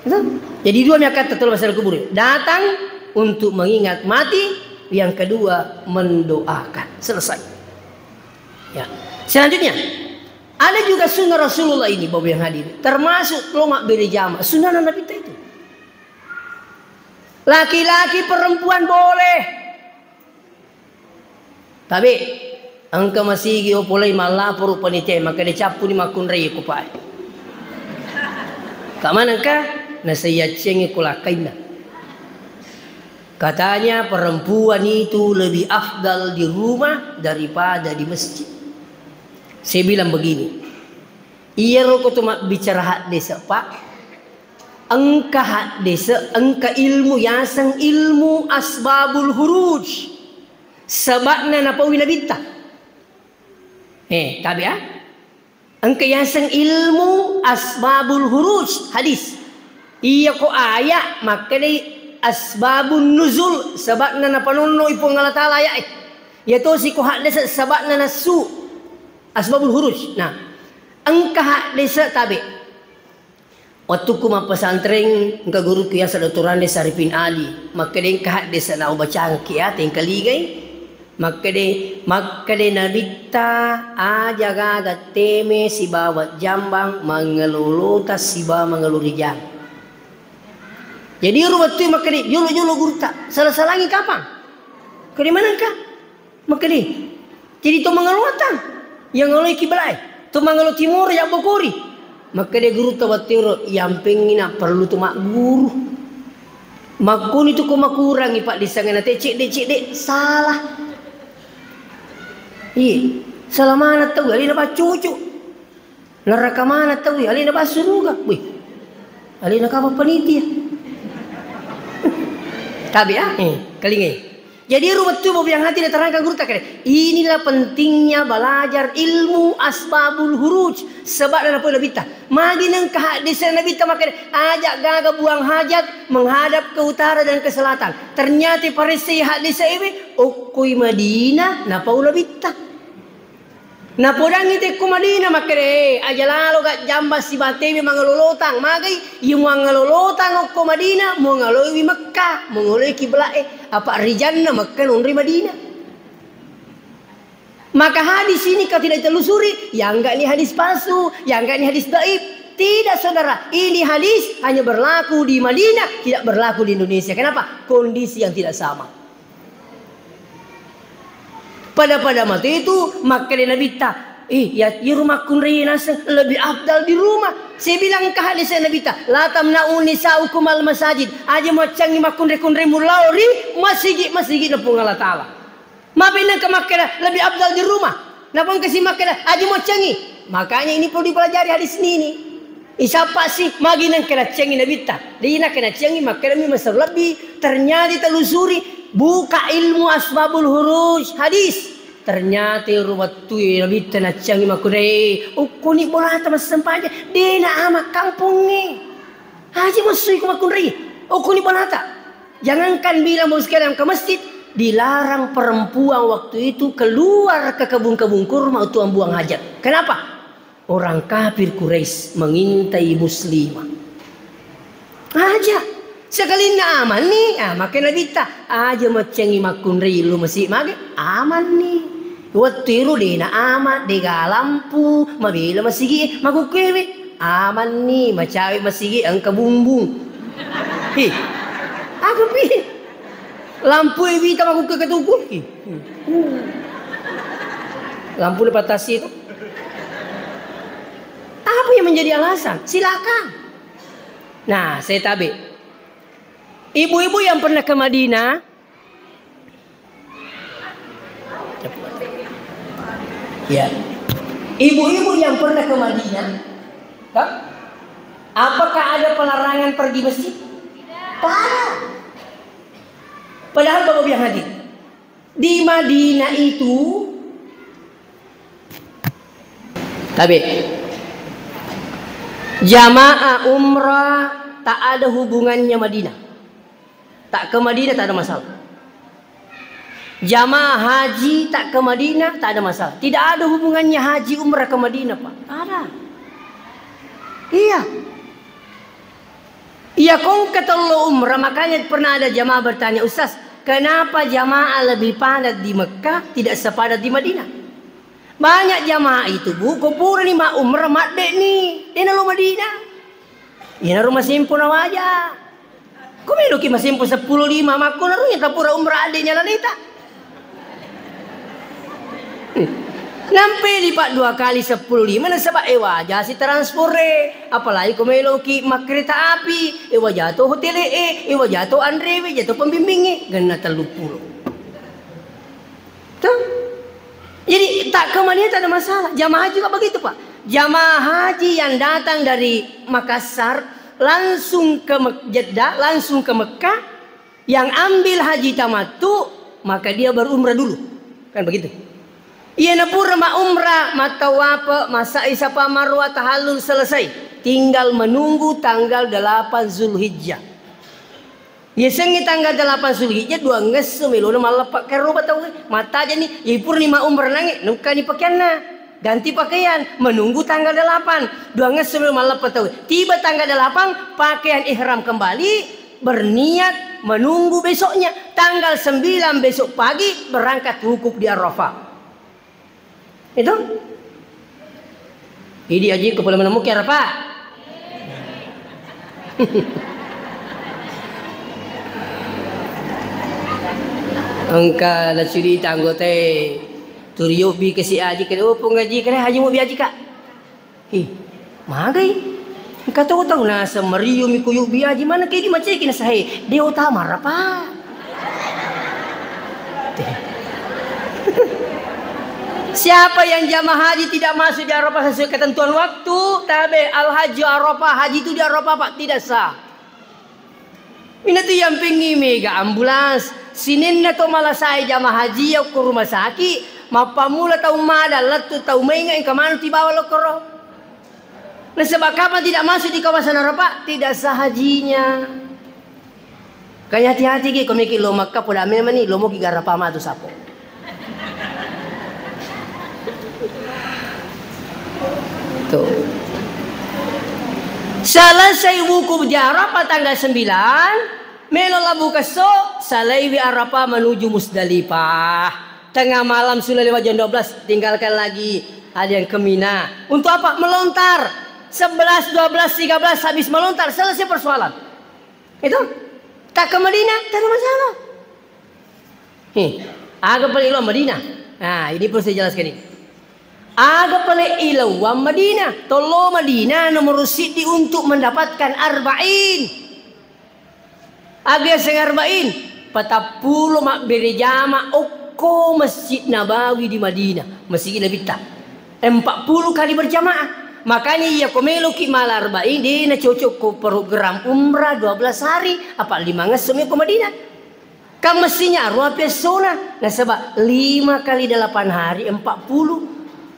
Itu. Jadi dua mi akkatta tolo masyarakat kubur. Datang untuk mengingat mati, yang kedua mendoakan. Selesai. Ya. Selanjutnya, ada juga sunnah Rasulullah ini, Bapak yang hadir. Termasuk lo mabbere jama, sunnah Nabi itu. Laki-laki perempuan boleh. Tapi engka masigi o polei mallaporo panitia, makkeda cappuni makkunrai ko pae. Ka manengka nasaiyacceng ko lakkainna. Katanya perempuan itu lebih afdal di rumah daripada di masjid. Saya bilang begini, iyaro ko to mabbicara haddese, Pak, engka haddese, engka ilmu yaseng ilmu asbabul huruj. Sebabna napaui nabitta. Eh, tabe, ah? Engka yaseng ilmu asbabul huruj hadis. Iya ko aya makkedai Asbabun nuzul, sebabna napanonnoi Puang Allah Ta'ala aya'e. Iya tosi ko haddese sebabna nassu. Asbabul huruj. Nah, engka haddese tabe. Wettukku mappesantreng, engka guruku yaseng Doktor Andes Arifin Ali. Makkeda engka haddese na ubacangki ya, tengkalingai. Makkeda, makkeda Nabitta, aja gaga teme sibawa jambang, mangelolota sibawa mangelorijang. Jadi ero wettu makkeda, jolo-jolo gurutta, sala-salangi kapang. Kede manengka? Makkeda, jadi to mangelotang, yang ngaloi kiblae, to mangelo timoro, ya bokori. Makkeda gurutta wettu ero, yampengi na perlu to magguru. Makkuni tu ko makurangi paddissengenna te cedde-cedde, salah. Iya, salah mana tau, alena baccucu. Neraka mana tau, alena bassuruga. Wih, alena kapang panitia. Tabe, ah? Eh, kalingai. Jadi, ero wettu Bobi yang hati diterangkan guru tak kira. Inilah pentingnya belajar ilmu asbabul huruj. Sebab dan apa Nabitta. Magi nengka haddese Nabitta makkeda, aja gaga buang hajat menghadap ke utara dan ke selatan. Ternyata paressai haddese ewe, okkoi Madinah, napau Nabitta. Napodangngi tekko Madinah makkeda, eh, aja lalo ga jambang sibatewe mangelolotang. Magai, iya muangelolotang okko Madinah, muangaloiwi Mekka, muangaloi kiblae. Apa rijanna Mekka nonri Madinah. Maka hadis ini kalau tidak ditelusuri, ya enggak ini hadis palsu, ya enggak ini hadis dhaif. Tidak, saudara. Ini hadis hanya berlaku di Madinah, tidak berlaku di Indonesia. Kenapa? Kondisi yang tidak sama. Pada-pada matu itu, makkeda Nabitta, "Ih, ya, iyaro makkunrai naseng lebih afdal di rumah." Saya bilang ke hadis Nabitta, "La tamna'u nisa'ukum al masajid." Aja muaccangi makkunrai-kunraimu lao ri masigi-masigi na Puang Allah Ta'ala. Mabe nengka makkeda lebih afdal di rumah. Napa engka si makkeda aja muaccangi. Makanya ini perlu dipelajari hadis ini. Isappa si magi nengka naccangi Nabitta. Dina kena cangi makkeda mi masar lebih. Ternyata telusuri buka ilmu asbabul huruj hadis. Ternyata ero wettu Nabitta naccangi makkeda, eh, ukkuni bolata massempajang. Dena ama kampongnge. Aja massui ko makkunrai. Ukkuni bolata. Jangankan bilang mau sekalian ke masjid, dilarang perempuan waktu itu keluar ke kebun-kebun kurma untuk membuang hajat. Kenapa? Orang kafir Quraisy mengintai muslimah. Aja. Sekalinna amanni, ah, makkeda Nabitta, aja maccengi makkunrai lu masjid mage, amanni. Wettu ero dena ama, dega lampu, mabela masigi, makukkuewe. Amanni, macawe masigi engka bumbung. Hi. Aku pi. Lampu e wita makukku ketuku. Hi. Lampu depan tasi itu. Apa yang menjadi alasan? Silakan. Nah, saya tabe. Ibu-ibu yang pernah ke Madinah, ya. Ibu-ibu yang pernah ke Madinah, Kak, apakah ada pelarangan pergi masjid? Tidak ada. Padahal Bapak yang hadir. Di Madinah itu, tabe, jamaah umrah tak ada hubungannya Madinah. Tak ke Madinah tak ada masalah. Jamaah haji tak ke Madinah tak ada masalah. Tidak ada hubungannya haji umrah ke Madinah, Pak. Tak ada. Iya. Iya, kong ketello umrah, makanya pernah ada jamaah bertanya, "Ustaz, kenapa jamaah lebih padat di Mekah, tidak sepadat di Madinah?" Banyak jamaah itu, Bu, ko purani ma umrah, madde ni. Dena lo Madinah. Ina rumah simpu na waja. Ko meloki masimpu seppulo lima, makko narunya tapura umrah adde nya laleta. Nampe lipat dua kali seppulo lima nasaba e waja si transport e. Apalagi ko meloki makkereta api, e waja to hotel e, e waja to anrewe, jato pembimbinge, genna tellu pulo. Tuh. Jadi tak ke Madinah tak ada masalah. Jamaah haji juga begitu, Pak. Jamaah haji yang datang dari Makassar langsung ke Mek- Jeddah, langsung ke Mekah, yang ambil haji tamattu, maka dia berumrah dulu. Kan begitu. Iya napura ma umrah, matawape, masai Safa Marwah, tahallul selesai. Tinggal menunggu tanggal delapan Zulhijjah. Yasengnge tanggal delapan Zulhijjah, duangngesso melona malleppa keroba tauwe. Mattajani, ipurni ma umrah nangnge, nukkani pakeanna. Ganti pakaian, menunggu tanggal delapan. Duangngesso melo malleppa tauwe. Tiba tanggal delapan, pakaian ihram kembali, berniat menunggu besoknya. Tanggal sembilan besok pagi, berangkat wukuf di Arafah. Itu? Idi aji ko pole menemuki Arafah. Engka nacurita anggotae, turi yobbi kasi aji, kada opong aji, kada haji mobbi aji, Kak. Hi, magai. Engka to tau naseng mariumi ko yobbi aji, mana kedi maceki nasahe, de otama Arafah. Siapa yang jamaah haji tidak masuk di Arafah sesuai ketentuan waktu, tabe, al-hajju Arafah, haji itu di Arafah, Pak, tidak sah. Minatu yampingngi mega ambulans. Sininna to malasae jamaah haji okko rumah sakit, mappammula tau mada lettu tau mainga engka maneng tibawa lokkoro. Nasaba kapang tidak masuk di kawasan Arafah, tidak sah hajinya. Kaya hati-hati ki, ko meki lo Makkah, poda memang ni, lo moki Arafah matu sapo. Tuh. Selesai wukuf di Arafah tanggal sembilan, melo labu kesso, salaiwi Arafah menuju Musdalifah. Tengah malam sudah lewat jam dua belas, tinggalkan lagi, ada yang ke Mina. Untuk apa? Melontar. Sebelas, dua belas, tiga belas habis melontar, selesai persoalan. Itu? Tak ke Madinah, tak ada masalah. Nih, aga pale ilau Madinah. Nah, ini perlu saya jelaskan ini. Aga pale ilauang Madinah. Tollo Madinah nomor siddi untuk mendapatkan arba'in. Aga yaseng arba'in? Patappulo mabbere jama okko Masjid Nabawi di Madinah, Masjid Nabitta. Empat puluh kali berjamaah. Makanya iya ko meloki mala arba'in, de na cocok ko program umrah dua belas hari, apa lima ngesso mi ko Madinah. Kan mestinya arua pessona, nasaba lima kali delapan hari empat puluh.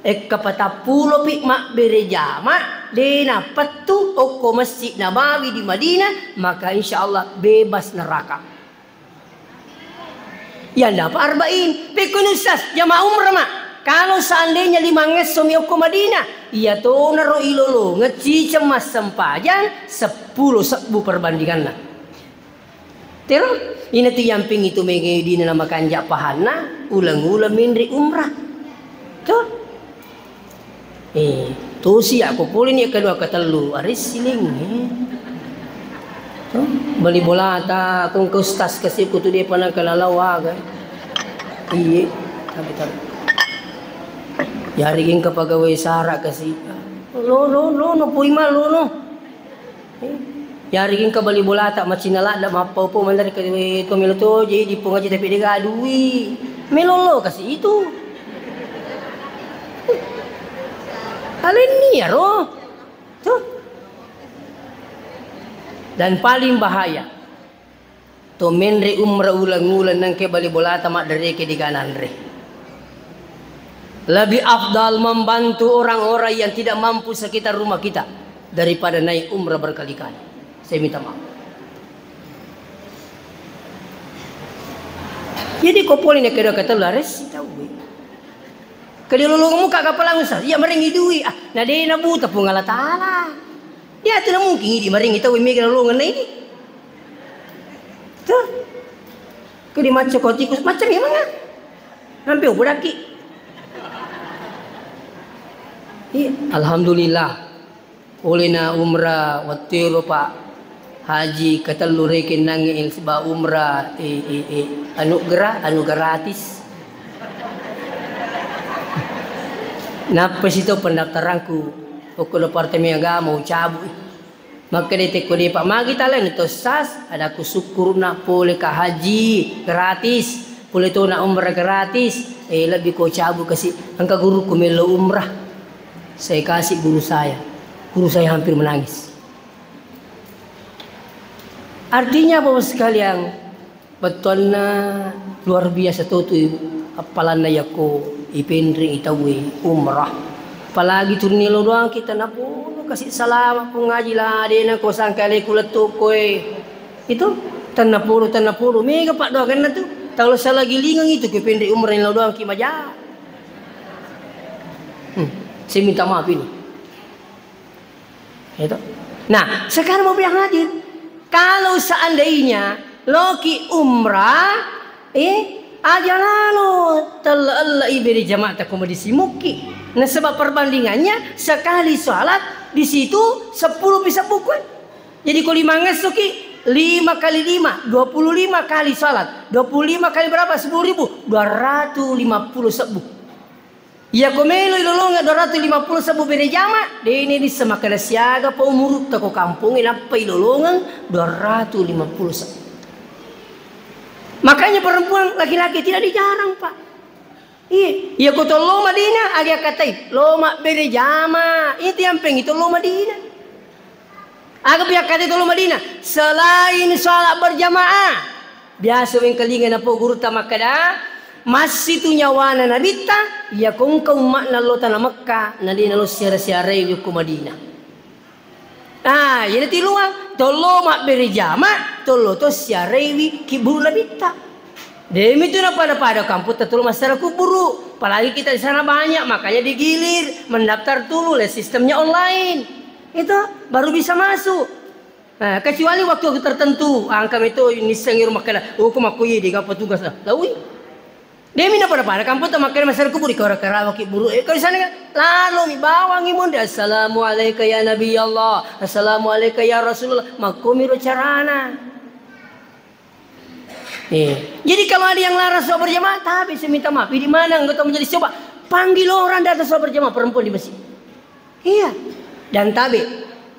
Ekka patappulo pi mabbere jama, de na pettu okko Masjid Nabawi di Madinah, maka insya Allah bebas neraka. Yang dapat arba'in. Pekkoni Ustaz, jamaah umrah ma. Kalau seandainya lima ngesso mi okko Madinah, iya tonaro ilolongeng ciceng massempajang seppulo sebbu perbandinganna. Tero, inatu yamping itu mege dina na makanja pahanna, uleng-uleng menre umrah. Tuh. Eh, tosi ako pole ni kedua ketellu, aris siling, eh. Tuh, bali bolata, kong ke ustaz kasi kutu dia panang kelalau aga. Iye, tapi, tapi. Yari engka pegawai sara kasi. Lo, lo, lo, no, pui ma, lo, no. Yareggi engka bali bolata, macinna ladde, mappau-pau, manre ke, to melo to, jadi dipong aja tapi dega dui. Melolo kasi itu. Alenni iyaro. Tuh. Dan paling bahaya, to menre umrah uleng-uleng nengke bali bolata maddereke dega nanre. Lebih afdal membantu orang-orang yang tidak mampu sekitar rumah kita daripada naik umrah berkali-kali. Saya minta maaf. Jadi ko pole ni kedua kata lares tahu. Kadi lolongeng muka kapala Ustaz, iya marengi dui. Ah, na de na buta Puang Allah Taala. Iya tu na mungkin idi marengi tau mega lolongeng na ini. Tuh. Kadi macca ko tikus, macca memang ah. Nampe upu daki. Iya, alhamdulillah. Polena umrah wettuero, Pak Haji, ketellu rekeng nangnge siba umrah, eh, eh, eh, anugerah, anu gratis. Nappa situ pendaftaranku, okko Departemen Agama, ucabui. Makkeda tekko de, Pak, magi taleng to sas, ada ku syukurna pole ka haji gratis, pole tona umrah gratis, eh, lebbi ko cabu kasi, engka guruku melo umrah. Saya kasih guru saya. Guru saya hampir menangis. Artinya, Bapak sekalian, bettuanna luar biasa to tu appalanna yakko ipenreng itauwe umrah. Apalagi tunni lo doang kita napono kasih salama pung ngaji la dena ko sangkale kulettu koe. Itu Tennapolo, tennapolo, mega paddoangenna tu. Tau salagilingeng itu, ke penre umrah lao doang ki maja. Hmm, saya minta maaf ini. Itu. Nah, sekarang mau bilang hadir. Kalau seandainya loki umrah, eh, aja lalo telle-, ellei bere jamaah tako madisi mukki. Nasaba perbandingannya sekali salat di situ sepuluh bisa buku. Jadi ko lima ngesso ki, lima kali lima, dua puluh lima kali salat. Dua puluh lima kali berapa? Sepuluh ribu. Dua ratus lima puluh sebbu. Iya ko melo ilolongeng dua ratus lima puluh sebbu bere jama, de' ni bisa makkeda siaga pa umurutta ko kampongnge nappa ilolongeng dua ratus lima puluh sebbu. Makanya perempuan, laki-laki tidak dijarang, Pak. Iya, iya ko tollo Madinah, agi akkatai, lo mabbere jama. Itu yang pengen tollo Madinah. Aga pi akkatai tollo Madinah? Selain salat berjamaah, biasa wengkalinga napo gurutta makkeda, massi tu nyawana Nabitta, iya ko engka umma'na lo tana Mekka, na de' nalo siara-siarai ko Madinah. Ah, iyana tiluang, tollo mabbere jama, tollo to siaraiwi kibburu Nabitta. Demi tu napada-pada kamputta tollo massara kuburu. Apalagi kita di sana banyak, makanya digilir, mendaftar dulu le sistemnya online. Itu baru bisa masuk. Nah, kecuali waktu-waktu tertentu, angka meto nissengi rumah kena, oh, ko makko iye, de' gaga petugas, ah. Laui. Demi napada-pada kamputta makkeda massara kuburu, kara-karawa kibburu. Eh, kalau di sana kan, lalo mi bawangi monde, "Assalamu alaika ya Nabi Allah, assalamu alaika ya Rasulullah." Makkomi ro carana. Eh, jadi kalau ada yang larang sholat berjamaah, tapi saya minta maaf, di mana anggota majelis, coba panggil orang datang sholat berjamaah perempuan di masjid. Iya. Dan tabe.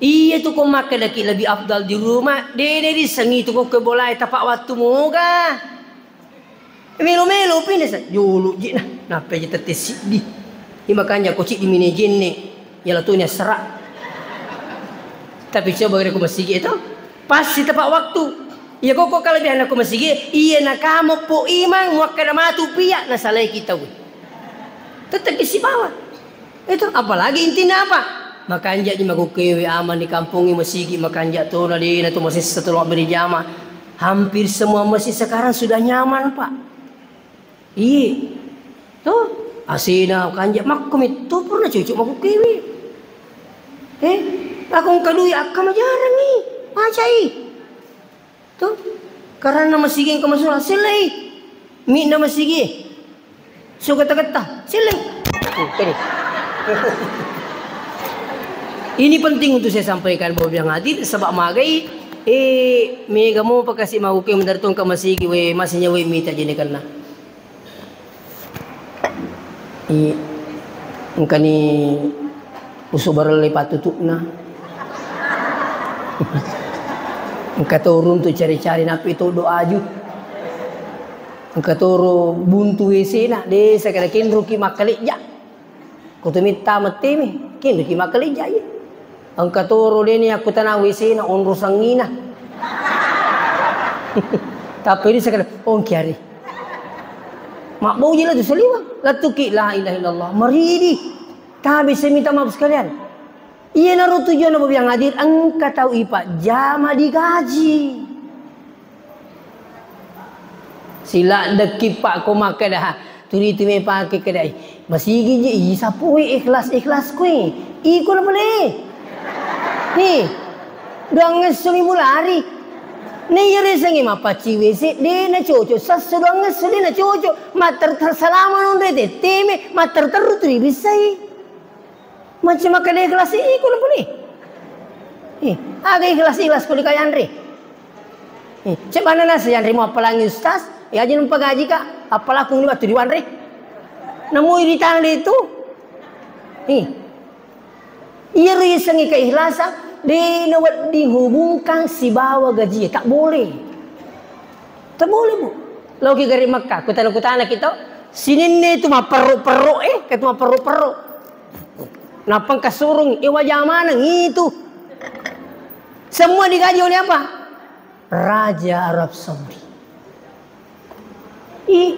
Iya tu ko makkedaki lebih afdal di rumah, de' de' disengi tu ko ke bolai tapa waktu moga. Melo-melo pi nasa, jolo ji nah, nappa ji tette siddi. Di makanja ko ciddi mine jenne, yala tu ni assara. Tapi coba ko masigi itu, pasti tepat waktu. Iya ko, ko kelebihan ko masigi, iya na kamu po imang, muakkada matu pia, na salai kita. Tetap di sibawa. Itu, apalagi intinya apa? Makanja ji magokewe aman di kampongnge masigi, makanja tona de' na tu masessa tolong beri jama. Hampir semua masjid sekarang sudah nyaman, Pak. Iya. Tuh, asena kanja makko metto purna cocok magokewe. Eh, aku engka dui akka majarang ni. Macai. Tuh, karena masigi engka masura, selai. Minna masigi. Suka taketta, selai. Tuh, tadi. Ini penting untuk saya sampaikan, Bapak yang hadir, sebab magai, eh, mega mo pakasi magoke mendaratong ke masigi, we, masih nyawa mita jenekanna. I, engkani usubarelle patutukna. Engka to runtu cari-cari nappi todo aju. Engka toro buntu W C na, de' sakada kenroki makkalejja. Ko tu mitta mettemi, kenroki makkalejja iya. Engka toro deni akkutana W C na onro sangina. Tapi ini sakada, ongki ari. Mabbau ji latu saliweng. Latuki la ilaha illallah. Maridi. Tabe saya minta maaf sekalian. Iyanaro tujuanna Bapak yang hadir, engka tau ipajjama digaji. Sila dekki Pak ko makkeda, tuli tu me pake kedai. Masigi je, i sapui ikhlas-ikhlas kui. Iko na pale. Ni. Doang ngesso mi mulari. Ni yare sengi mapacci W C, de' na cocok. Sasso doang ngesso, de' na cocok. Matter tersalama nonre teteme, matter terru tu dibissai. Macam makkeda ikhlas iko na pale. Eh, aga ikhlas-ikhlas ko dika yanre. Eh, cebana nasa yanre mu appalangi ustaz, ya aja numpa gaji ka, appalaku ni waktu diwanre. Namu iri tanah itu. Eh. Iya risengi keikhlasan, de' na wedding hubungkan sibawa gaji, tak boleh. Tak boleh, Bu. Loki gari Mekah, kutana-kutana kita, sininne itu maperro-perro, eh, katu maperro-perro. Nappa engka surung, eh, wajah maneng itu. Semua digaji oleh apa? Raja Arab Saudi. Ih,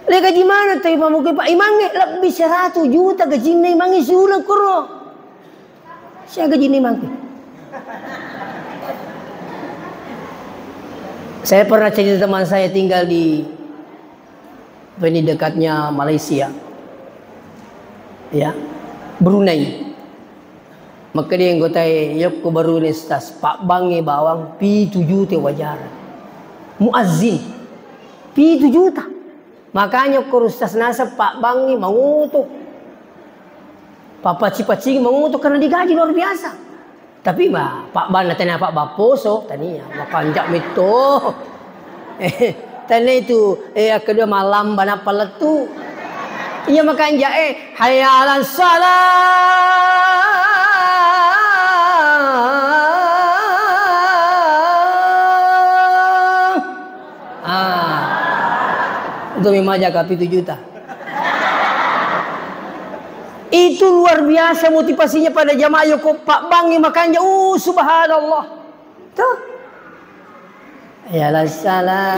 le gaji maneng tau ipamuke, Pak, imangnge lebbi seratu juta gajinna imangnge siuleng koro. Sia gajinna imangke. Saya pernah cerita teman saya tinggal di, apa ini, dekatnya Malaysia. Ya, Brunei. Maka dia anggota, "Yokko baru ni, Ustaz, pabbangngi bawang pitu juta wajar. Muazzin, pitu juta." Makanya ko Ustaz naseng pabbangngi mangutu. Papaci-pacingi mangutu karena digaji luar biasa. Tapi ma, pabbanna tania pabbapposo, tania, makanja metto. Eh, tania itu, eh, yang kedua malam bana palettu. Iya makanja, eh, hayya 'alas shalah. Ah. Itu memang jaga pitu juta. Itu luar biasa motivasinya pada jamaah yoko pabbangngi makanja. Uh, subhanallah. Tuh. Ya, la salah.